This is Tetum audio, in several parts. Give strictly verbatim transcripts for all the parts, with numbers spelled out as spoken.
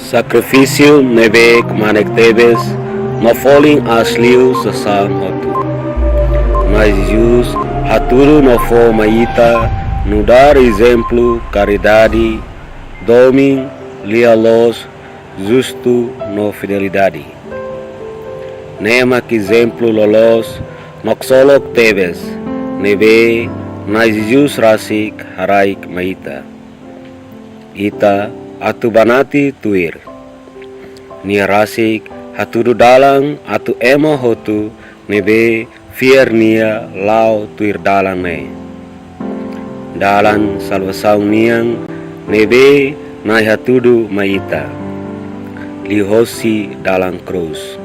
Sakrifísiu ne'ebé kmanek tebes no folin aas liu sasán hotu. Na'i Jesus hatudu no fó mai ita nu'udar ezemplu karidade, domin, lia-loos, justu no fidelidade. Ne'e mak ezemplu loloos no ksolok tebes ne'ebé Na'i Jesus rasik haraik mai ita. Ita atu banati tuir. Nia rasik hatudu dalan atu ema hotu ne'ebé fiar nia la'o tuir dalan ne'e. Dalan salvasaun nian ne'ebé Na'i hatudu mai ita. Liuhosi dalan krús.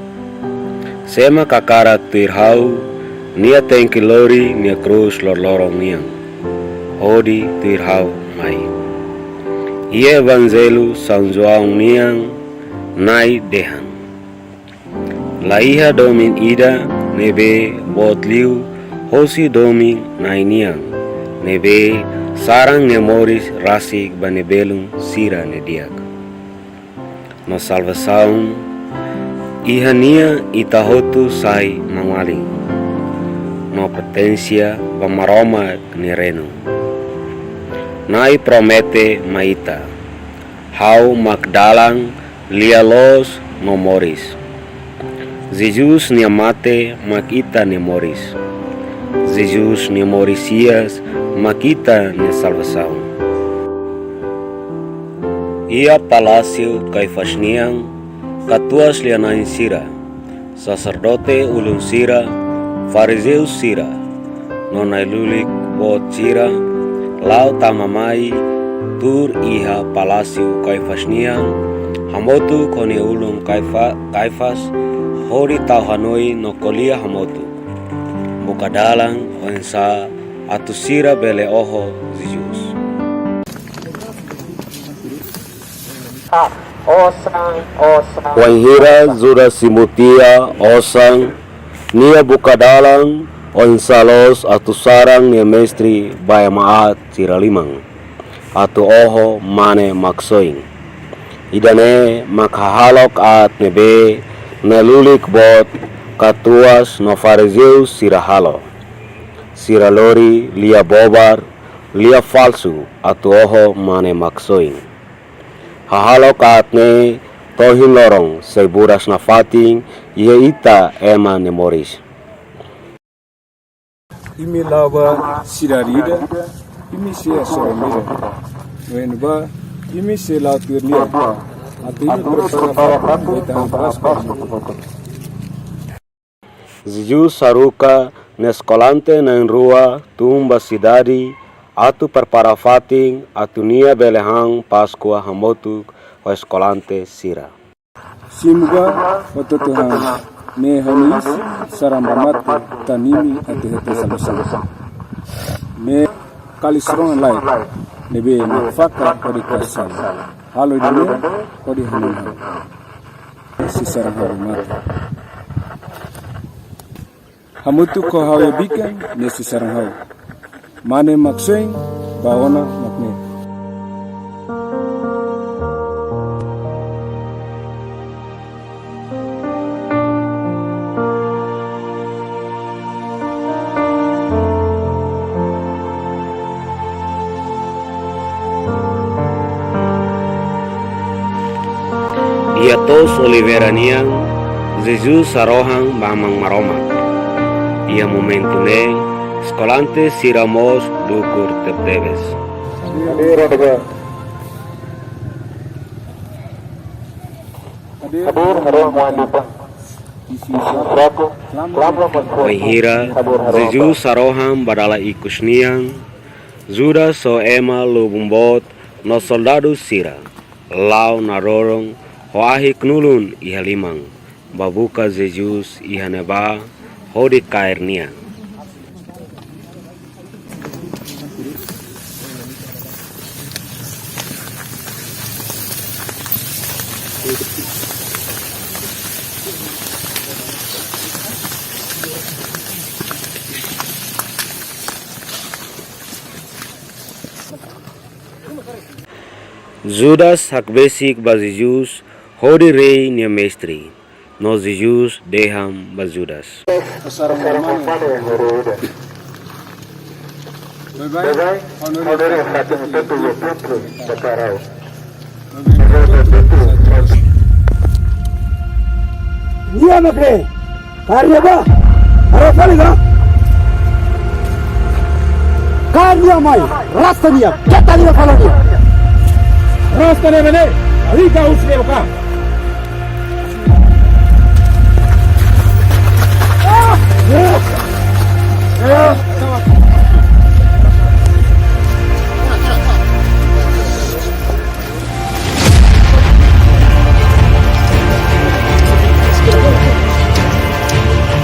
Sé mak hakarak tuir ha'u, nia tenke lori nia krús loroloron nian. Hodi tuir ha'u mai. Iha Evanjellu São João nian, Na'i dehan: La iha domin ida ne'ebé boot liu hosi domin Na'i nian, ne'ebé saran nia moris rasik ba nia belun sira ne'e di'ak. No salvasaun iha nia ita hotu sai maun-alin. No pertensia ba Maromak nia reinu. Na'i promete mai ita: Ha'u mak dalan, lia-loos no moris. Jesus nia mate mak ita nia moris. Jesus nia moris hi'as mak ita nia salvasaun. Iha palásiu Kaifás nian, katuas lia-na'in sira, saserdote ulun sira, farizeu sira, no na'i-lulik boot sira, la'o tama mai tuur iha palásiu Kaifás nian, hamutuk ho nia ulun Kaifa-, Kaifás, hodi tau hanoin no ko'alia hamutuk buka dalan oinsá atu sira bele oho Jesus. Osan, osan. Wainhira Judas simu tiha osan, nia buka dalan oinsá loos atu saran nia mestre ba ema aat sira liman, atu oho mane maksoin. Ida-ne'e mak hahalok aat ne'ebé na'i-lulik boot, katuas no farizeu sira halo. Sira lori lia bobar, lia falsu atu oho mane maksoin. Hahalok aat ne'e to'o ohin loron sei buras nafatin iha ita ema nia moris. Imi la'o ba sidade ida, imi sei hasoru nia. No iha ne'ebá, imi sei la'o tuir nia. Atu imi prepara fatin ba ita-nia Páskua. Jesus haruka nia eskolante na'in-rua tun ba sidade atu prepara fatin atu nia bele han Páskua hamutuk ho eskolante sira. Simu ba, hotu-hotu han: Ne'e ha'u-nia isin saran ba mate, tan imi atu hetan salvasaun. Ne'e kalis rona-laek ne'ebé nakfaka hodi kaer sala. Halo ida-ne'e hodi hanoin ha'u. Sei saran ha'u ba mate. Hamutuk ho ha'u iha bikan, nia sei saran ha'u. Mane maksoin ba ona mak ne'e. Iha to'os Oliveira nian, Jesus harohan ba Aman Maromak. Iha momentu ne'e, eskolante sira mós dukur tebetebes. Hadir, hadir. Hadir, hadir, hadir. Wainhira Jesus harohan ba dala ikus nian, Judas ho ema lubun boot no soldadu sira la'o naroron ho ahi knulun iha liman, ba buka Jesus iha ne'ebá hodi kaer nia. Judas hakbesik ba Jesus Hodi rei nia mestre, no Jesus dehan ba Judas. Bye bye. Nia mak ne'e, kaer nia bá, arau fali ka? Kaer nia mai, rasta nia, keta nia fala nia. Rasta nia mene, liga us nia boka.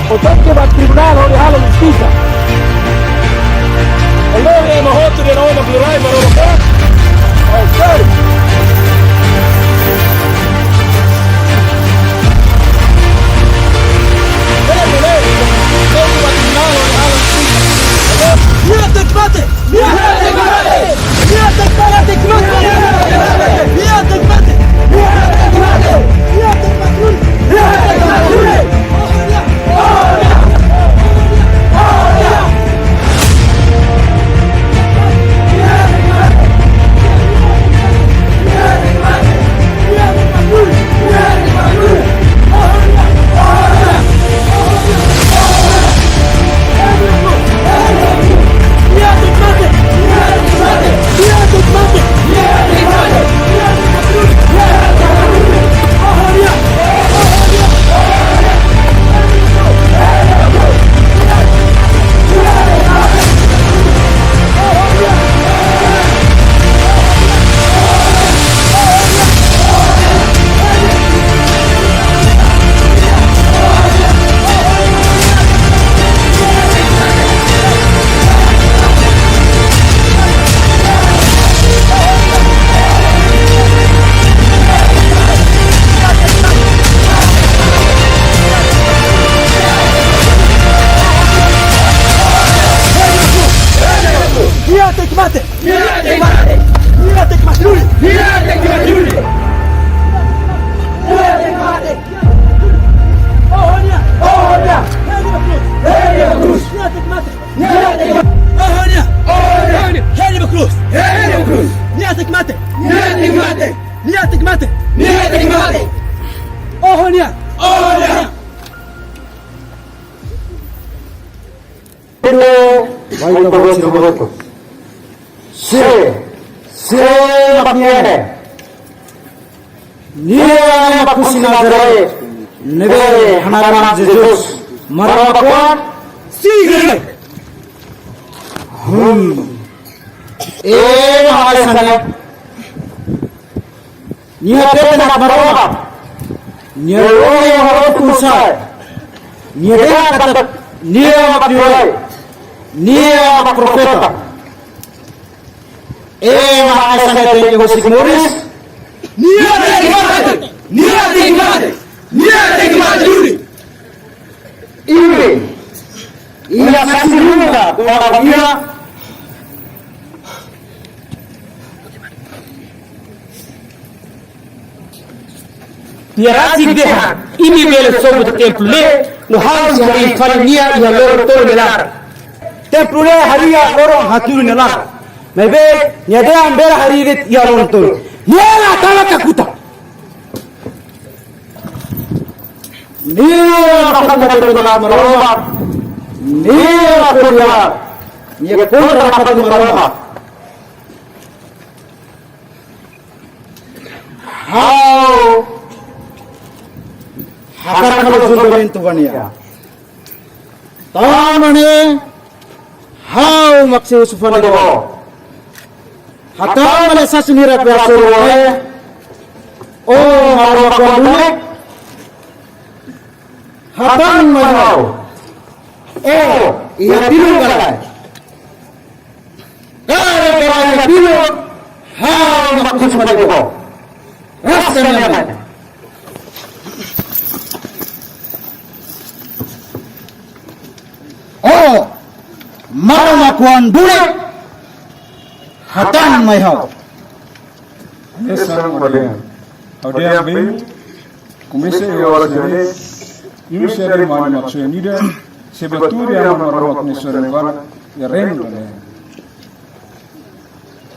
Ó tenke bá tribunál hodi halo justisa. Ó lori ema hotu de'it, ó ema plurai, maromak. Ok. Nia tenke mate! Nia tenke mate! Nia tenke mate! Nia tenke mate! Nia tenke mate! Nia tenke mate! Oho nia! Oho nia! Heri ba Cruz! Heri ba Cruz! Nia tenke mate! Nia tenke mate! Oho nia! Oho nia! Heri ba Cruz! Heri ba Cruz! Nia tenke mate! Nia tenke mate! Nia tenke mate! Nia tenke mate! Oho nia! Oho nia! Ita vai para o outro grupo. Se, se mak ne'e, nia mak husi Nazaré, ne'ebé hanaran Jesus, Maromak oan, siga. Hmm. Ema hanesan ne'e, nia hatete Na'i Maromak, nia loron nia hotu sai, nia dehan katak nia mak Liurai, nia mak profeta. Ema hanesan ne'e tenke husik moris. Nia tenke mate, nia tenke mate, nia tenke mate duni. Imi, iha sasiruna, kuala nia. Nia rasik dehan, imi bele sobu tiha templu ne'e, no ha'u sei harii fali nia iha loron tolu nia laran. Templu ne'e harii iha loron haatnulu nia laran. Maibé, nia dehan bele harii de'it iha loron tolu. Nia la tama kakutak. Nia la kontra Na'i Maromak. Nia la kontra. Nia kontra Na'i Maromak. Ha'u hakarak halo julgamentu ba nia. Tanba ne'e ha'u mak sei husu fali ba ó. Hatán ba lia sasin hirak be asoro wae. Ó Maromak oan duni. Hatán mai ha'u. Ó iha tilun ka lae? Karik karik iha tilun, ha'u mak husu fali ba ó. Rasta nia mane. Ó Maromak oan duni, hatán mai ha'u. Hanesan ó dehan. Ó dehan bem, Komesa iha oras ida-ne'e, imi sira mane maksud nida, se bá tuur iha Aman Maromak nia sorin barak, iha reinu ida-ne'e.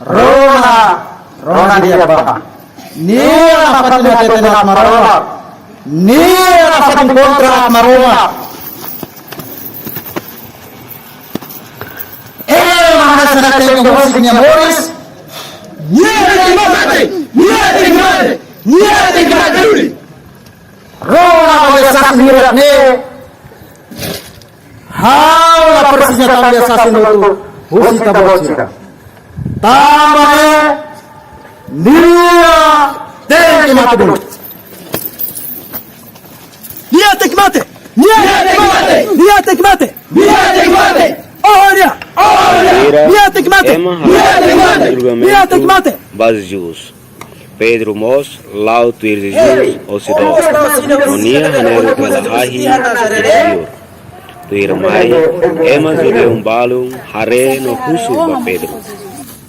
Rona, rona di'ak ba. Nia nafatin hatete Aman Maromak. Nia nafatin kontra Aman Maromak. Ema hanesan ne'e tenke husik nia moris. Nia tenke mate. Nia tenke mate. Nia tenke mate. Rona ba sasin hirak ne'e. Ha'u la presiza tama iha sasin hotu husi ita-boot sira. Tanba ne'e nia tenke mate duni. Nia tenke mate! Nia tenke mate! Nia tenke mate! Nia tenke mate! Oh, nia! Oh, nia! Nia tenke mate! Ema nia tenke mate! Nia tenke mate! Ba Jesus. Pedro mós la'o tuir Jesus hosi dook. No nia hanesan hela hahi iha liur. Tuirmai, ema judeu balun haree no husu ba Pedro.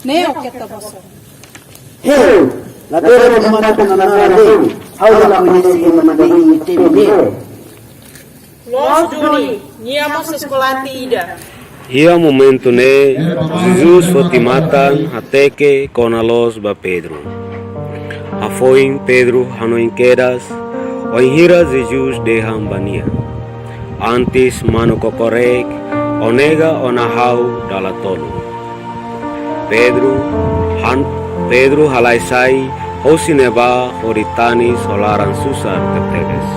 Ne'e o que te pasó? Hei, la dere mana tana na na dei. Ha'u la koñese ema ne'e iha tempu ne'e. Loos duni, nia mós eskolante ida. Iha momentu ne'e, Jesus foti matan hateke kona-loos ba Pedro. Hafoin Pedro hanoin kedas, wainhira Jesus dehan ba nia: Antes manu kokorek, ó nega ona ha'u dala tolu. Pedro han-, Pedro halai sai hosi ne'ebá hodi tanis ho laran susar tebetebes.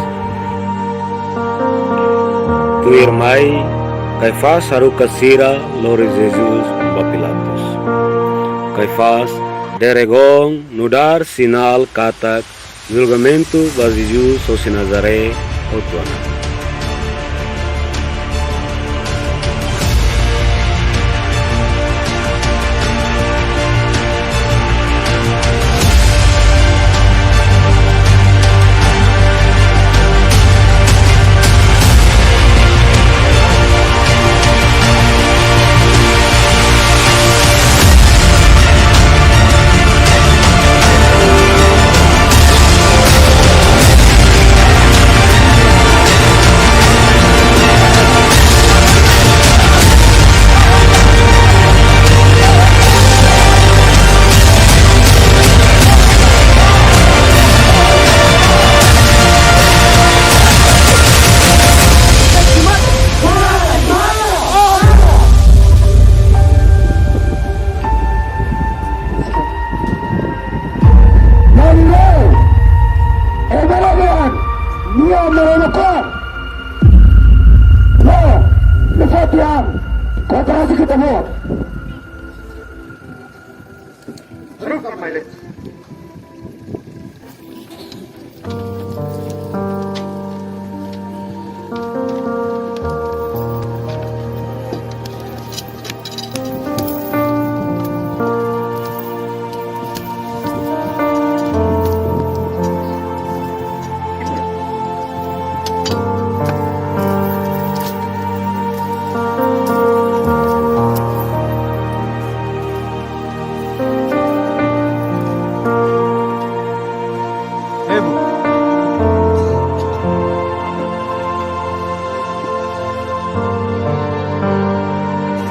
Tuirmai, Kaifás haruka sira lori Jesus ba Pilatus. Kaifás deregen nu'udar sinál katak julgamentu ba Jesus hosi Nazaré hotu ona.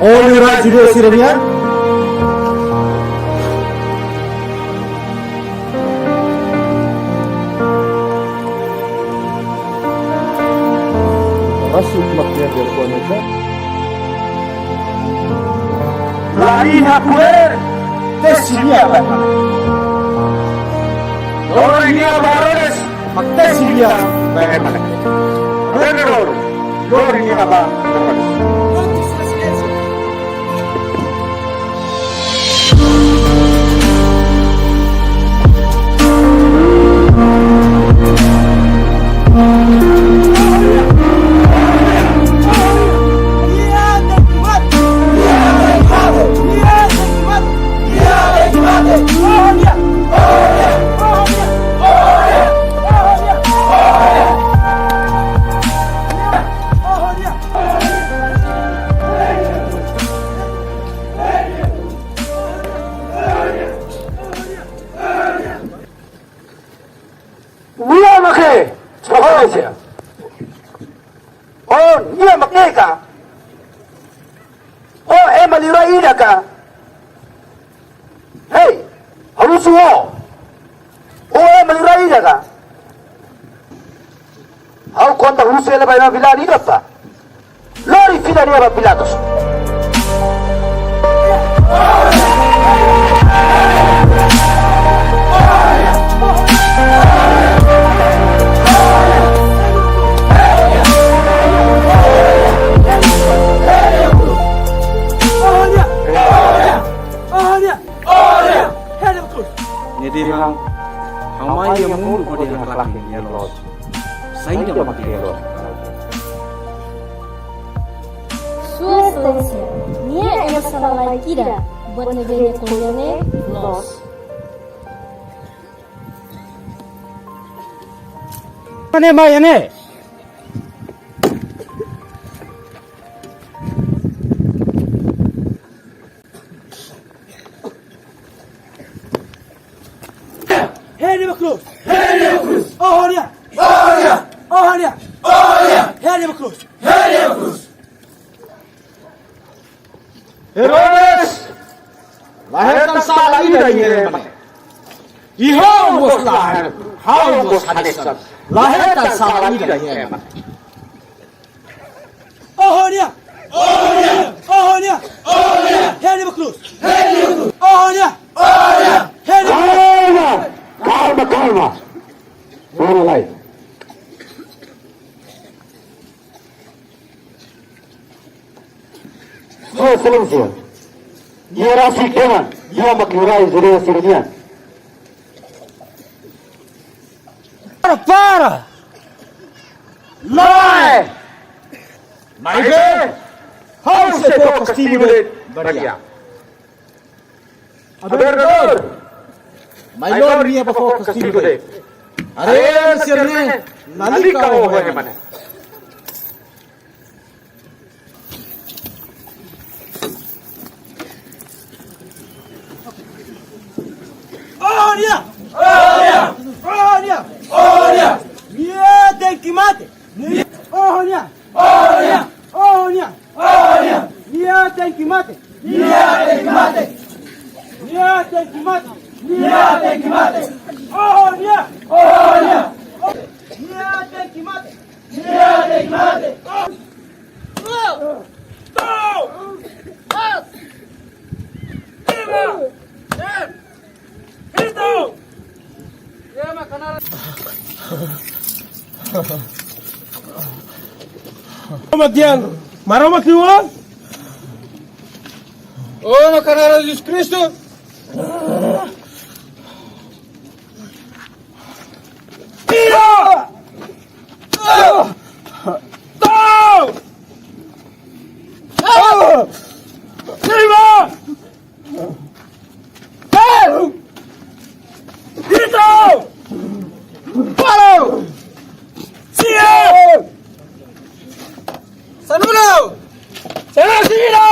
Ó lori judeu sira-nian. Masuk makia dia kuaneta. Lari na kuer, tesi dia ba. Lori nia ba Herodes, mak tesi dia ba Herodes. Pedro, lori nia ba Herodes. Nia mak Só ese. Ó, nia mak ne'e ka? Ó, ema liurai ida ka? Hei, ha'u husu ó. Ó, ema liurai ida ka? Ha'u konta husu hela ba ema vila ida pa. Lori fila nia ba Pilatus. Ne'e dehan, ha'u mai iha mundu hodi haklaken nia loos. Saida mak nia loos? Sua Exelénsia, nia ema sala-na'in ida, buat ne'ebé nia ko'alia ne'e loos. Mane mai ne'e? Heri ba krús! Heri ba krús! Ó, ó nia! Ó, ó nia! Ó, ó nia! Ó, ó nia! Heri ba krús! Heri ba krús! Herodes, la hetan sala ida iha ema ne'e. I ha'u mós la, ha'u mós hanesan la hetan sala ida iha ema ne'e. Ó, ó nia! Ó, ó nia! Ó, ó nia! Heri ba krús! Heri ba krús! Ó, ó nia! Ó, ó nia! Heri ba krús! Kalma, kalma, kalma. Bora lai. Sua Exelénsia, nia rasik dehan nia mak liurai Judea sira-nian. Para, para! Lae! Maibé, ha'u sei fó kastigu de'it ba nia. Adoradór, mai lori nia ba fó kastigu de'it. Haree sira-ne'e lalika ho ema ne'e. Ó, ó nia! Ó, ó nia! Ó, ó nia! Ó, ó nia! Nia tenke mate! Nia, ó, ó nia! Ó, ó nia! Ó, ó nia! Ó, ó nia! Nia tenke mate! Nia tenke mate! Nia tenke mate! Nia tenke mate! Ó, ó nia! Ó, ó nia! Nia tenke mate! Nia tenke mate! Ó mak dehan Maromak nia oan? Ó mak Na'i Jesus Kristu? Tira! Tau! Tira! Tau! Tau! Parou! Siap! Sanulu! Sanulu sira!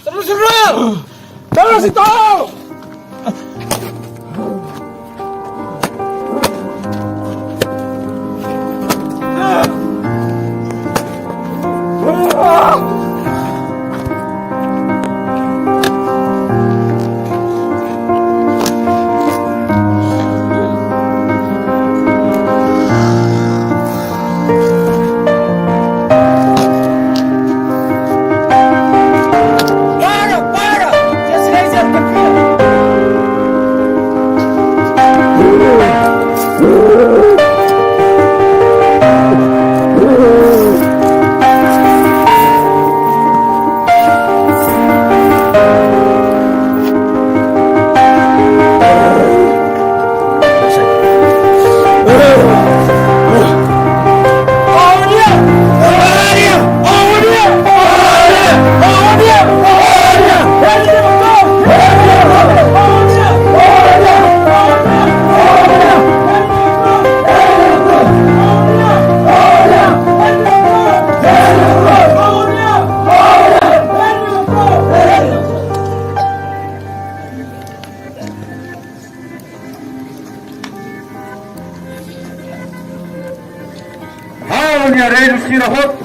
Sanulu sira! Sanulu sira! Nia reinu sira hotu.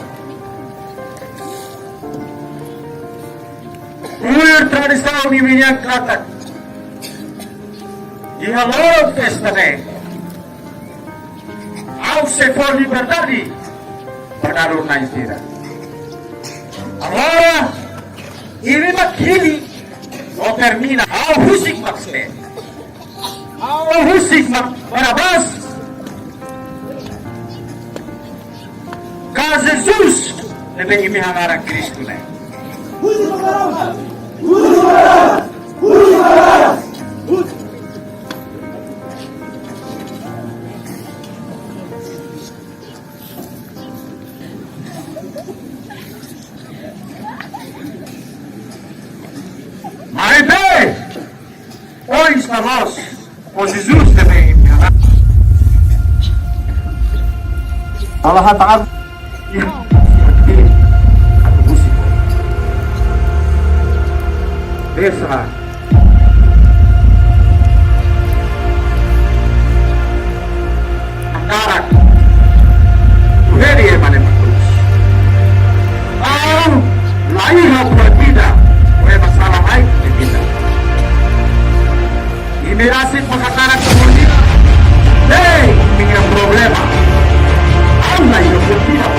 Tuir tradisaun imi-nian katak, iha loron festa ne'e, ha'u sei fó liberdade ba dadu-na'in sira. Agora, imi mak hili no termina. Ha'u husik mak sé? Ha'u husik mak Barabás ka Jesus ne'ebé imi hanaran Kristu ne'e? Maibé, oinsá loos, o Jesus também. Allah Ta'ala. Desa. Hakarak. Tuhan dia mana bagus. Au, lain hal buat tidak. Buat masalah lain kita. Imi rasik ba hakarak komunidade. Hei, imi-nia problema. Au, lain hal buat tidak.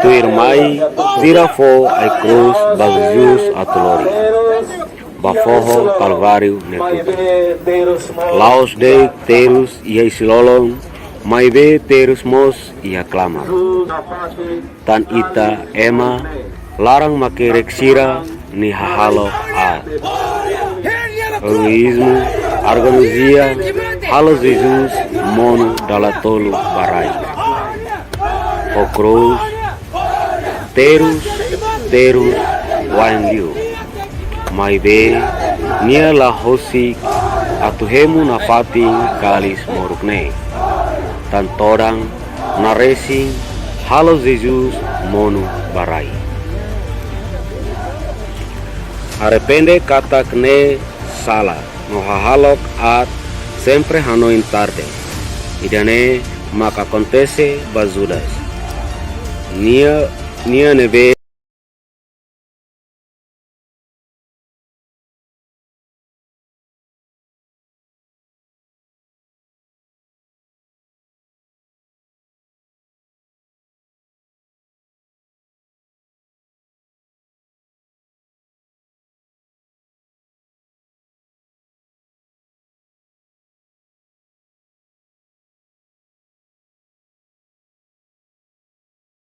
Tuirmai, sira fó ai-krús ba Jesus atu lori. Ba foho Kalváriu ne'e tutan. La'ós de'it terus iha isin-lolon, maibé terus mós iha klamar. Tan ita ema, laran makerek sira-nia hahalok aat. Egoízmu, arrogánsia, halo Jesus monu dala tolu ba rai. Ho krús, terus, terus, wain liu. Maibé, nia la husik atu hemu nafatin kalis moruk ne'e. Tan todan, nia resin, halo Jesus monu ba rai. Arrepende katak ne'e sala, no hahalok aat sempre hanoin tarde. Ida-ne'e mak akontese ba Judas. Nia, nia ne'ebé